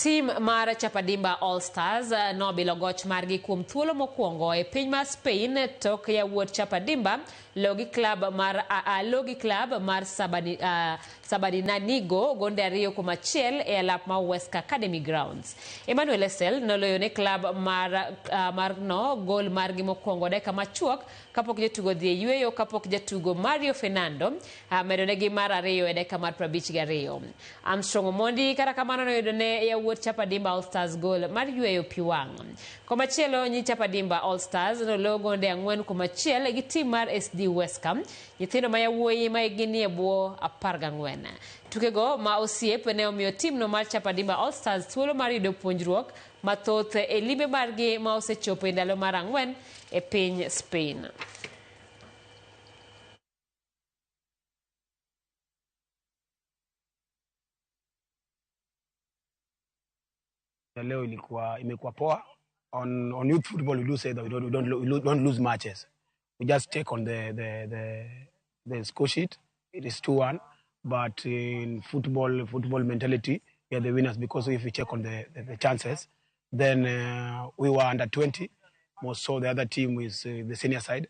Tim mar Chapadimba All Stars nobilo goch margi kuom thuolo mokwongo e piny mar Spain tok yawuot Chapadimba logi klab mar logi klab mar Sabadinanigo gonde 2-1 e alap mar Huesca Academy Grounds. Emmanuel Essel noloyo ne klab mar mar no gol margi mokwongo dakika machuok kapok jotugo dhi e yueyo kapok jatugo Mario Fernando medonegi mar ariyo e dakika mar 52. Armstrong Omondi kata kamano noyudo ne yawuot Chapadimba All Stars gol mar yweyo pi wang'. Komachielo nyi Chapadimba All Stars nolo gonde 4-1 gi tim mar SD Huesca, nyithindo ma yawuoyi ma hikgi nie bwo 14. Tukego ma osiep ne omiyo timno mar Chapadimba All Stars thuolo mar yudo puonjruok mathoth e limbe margi ma osechopo e ndalo mar ang'wen e piny Spain. Leo ilikuwa imekuwa poa. On youth football we do say that we don't lose matches. We just take on the score sheet. It is 2-1, but in football mentality we are the winners, because if you check on the chances, then we were under 20 more so the other team is the senior side.